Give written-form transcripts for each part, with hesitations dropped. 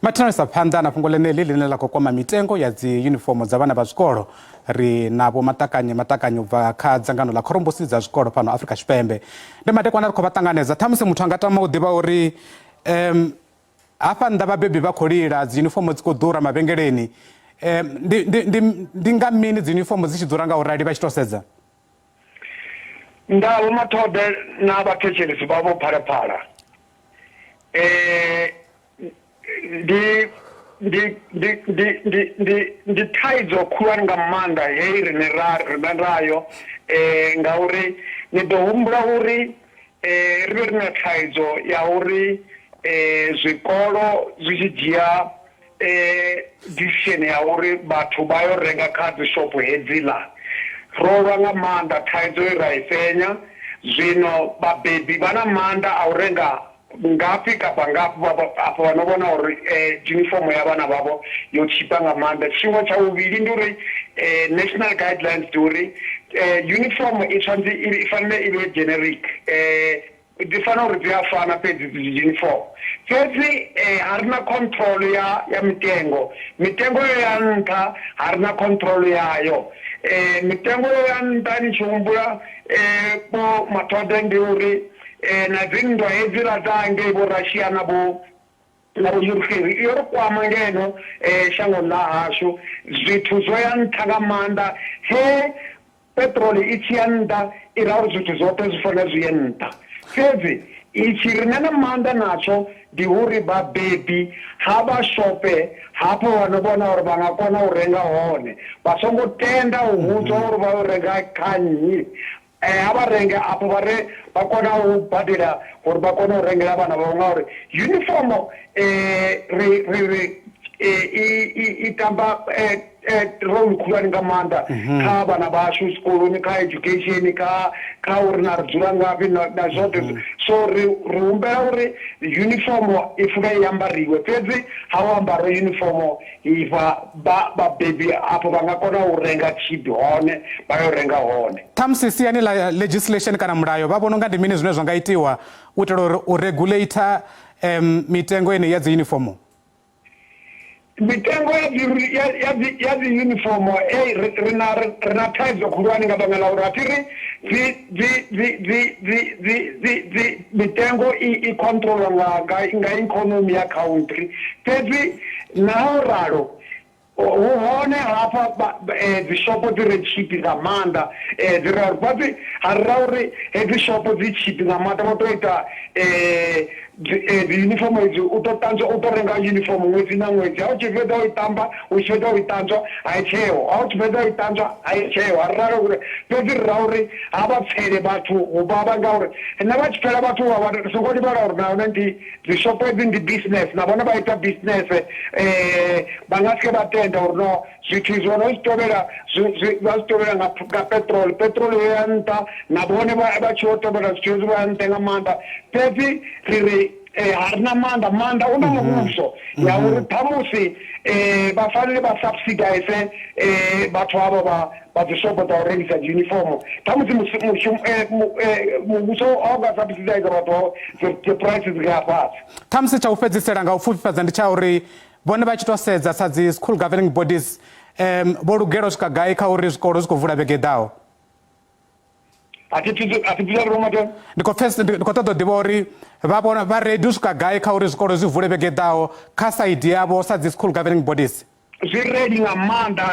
Mathina isa phanḓa na fhungo ḽeneḽi ḽine ḽa khou kwama mitengo ya dzi yunifomo dza vhana vha zwikolo. Ri na Vho Matakanye Matakanye u bva kha dzangano ḽa Khorombusi dza zwikolo fhano Afrika Tshipembe. Ndi madekwana ri khou vha ṱanganedza. Ṱhamusi muthu a nga tama u ḓivha uri um, hafha nnḓa vhabebi vha khou lila, dzi yunifomo dzi khou ḓura mavhengeleni. Um, ndi, ndi, ndi, ndi nga mini dzi yunifomo dzi tshi ḓura nga u rali vha tshi tou sedza? Nda Vho Mathode na vhathetshelesi vhavho Phalaphala. Eh, ndi ndi ndi ndi ndi ndi ndi thaidzo khulwane nga maanḓa heyi rine ra rine rayo eh ngauri ni ḓo humbula uri eh ri vhe ri na thaidzo ya uri eh zwikolo zwi tshi dzhia eh decision ya uri vhathu vha yo renga kha dzi shopho hedziḽa ro lwa nga maanḓa thaidzo ye ra i fhenya zwino vhabebi vha na maanḓa a u renga Ngafhi kapa ngafhi afho vha no vhona uri uniform ya vhana vhavho yo tshipa nga maanḓa. Tshiṅwe tsha vhuvhili ndi uri national guidelines ndi uri uniform i tshwanetse i fanela i vhe generic dzi fanela uri dzi a fana fhedzi dzi uniform fhedzi a ri na control ya ya mitengo mitengo yo ya nṱha ha ri na control yayo mitengo yo ya nṱha ni tshi humbula vho Mathode ndi uri Eh, na dzinndwa hedziḽa dza ngei vho Russia na vho na vho Ukraine yo ri kwama ngeno eh, shangoni ḽa hashu zwithu zwo ya nṱha nga maanḓa he petrol i tshi ya nṱha i ra uri zwithu zwoṱhe zwi fanela zwi ye nṱha fhedzi itshi rine na maanḓa natsho ndi uri vhabebi ha vha shope hafho vha no vhona uri vha nga kona u renga hone vha songo tenda u vhudzwa uri vha yo renga kha nnyi Eh, ha vha renge afho vha re vha kona u badela uri vha kone u rengela vhana vhavho ngauri uniform eh, ri ri ri eh, i, i, i tamba eh, eh, role khulwane nga maanḓa mhm. kha vhana vhashu tshikoloni kha education kha kha uri na ri dzula ngafhi na, na zwoṱhe mm -hmm. so ri ri humbela uri uniform i funa i ambariwe fhedzi ha u ambara uniform Ifha vha vhabebi afho vha nga kona u renga tshipi hone vha yo renga hone. Ṱhamusi siani ḽa legislation kana mulayo vha vhona unga ndi mini zwine zwa nga itiwa u itela uri u regulator um, mitengo yeneyi ya dzi unifomo? Mitengo ya dzi ya ya dzi ya dzi unifomo ei ri ri na ri na thaidzo khulwane nga vhanga ḽa uri a thi ri dzi dzi dzi dzi dzi dzi dzi dzi mitengo i i controlwa nga nga nga economy ya country fhedzi Naho ralo, hu hone hafha dzi shopo dzi re tshipi nga maanḓa dzi re fhadzi ha ra uri hedzi shopo dzi tshipi nga maanḓa vha to ita dzi uniform idzi u to ṱanzwa u to renga uniform ṅwedzi na ṅwedzi ha u tshi fhedza u i ṱamba u tshi fhedza u i ṱanzwa a i tsheho ha u tshi fhedza u i ṱanzwa a i tsheho ha ralo uri fhedzi ri ra uri ha vha pfele vhathu u vhavha ngauri na vha tshi pfela vhathu u vhavha ri songo livhala uri na hone ndi Dzi shop hedzi ndi business na vhone vha ita business vha nga sike vha tenda uri no zwithu izwi no zwi tovhela zwi vha zwi tovhela nga nga petrol petrol yo ya nṱha na vhone vha tshi yo tovhela zwithu hezwi vha ya nṱha nga maanḓa fhedzi ri ri ha ri na maanḓa maanḓa u na muvhuso ya uri ṱhamusi vha fanele vha subsidize vhathu havho vha vha dzi shopo dza u rengisa dzi uniform ṱhamusi muvhuso a u nga subsidize vhathu vha dzi prices dzi nga fhasi. Ṱhamusi tsha u fhedzisela nga u pfufhifhadza ndi tsha uri vhone vha tshi tou sedza sa dzi school governing bodies um vho lugela u swika gai kha uri zwikolo zwi khou vula vhege i ḓaho? A thi pfi a thi pfi zwa uri Ndi khou pfes ndi khou ṱoḓa u ḓivha uri vha vhona vha ready u swika gai kha uri zwikolo zwi vule vhege i ḓaho kha saidi yavho sa dzi school governing bodies. Zwi ready nga maanḓa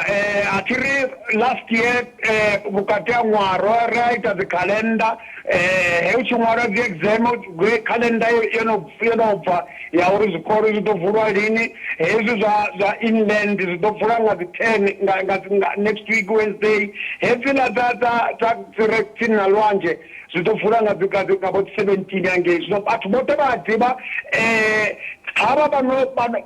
a thi ri last year vhukati ha ṅwaha ro ra ita dzi calendar he hu tshi ṅwalwa dzi exam calendar yo no yo no bva ya uri zwikolo zwi ḓo vulwa lini hezwi zwa zwa inland zwi ḓo vula nga dzi 10 nga nga next week Wednesday hedziḽa dza dza dza dzi re tsini na lwanzhe zwi ḓo vula nga dzi nga dzi nga vho 17 hangei zwino vhathu vhoṱhe vha a ḓivha havha vha no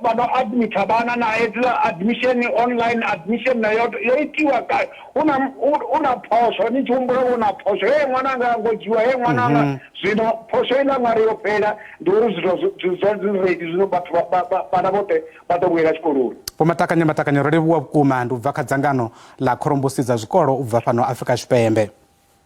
vha no admitha vhana na hedziḽa admission online admission na yo yo itiwa ka hu na hu na phosho ni tshi humbula hu na phosho he ṅwana anga ngo dzhiwa he ṅwana anga mhm. zwino phosho iḽa ṅwari yo fhela ndi uri zwithu zwi zwi ready zwino vhathu vhana vhoṱhe vha ḓo vhuyela tshikoloni. Vho Matakanye Matakanye ro livhuwa vhukuma ndi u bva kha dzangano ḽa khorombusi dza zwikolo u bva fhano Afrika Tshipembe.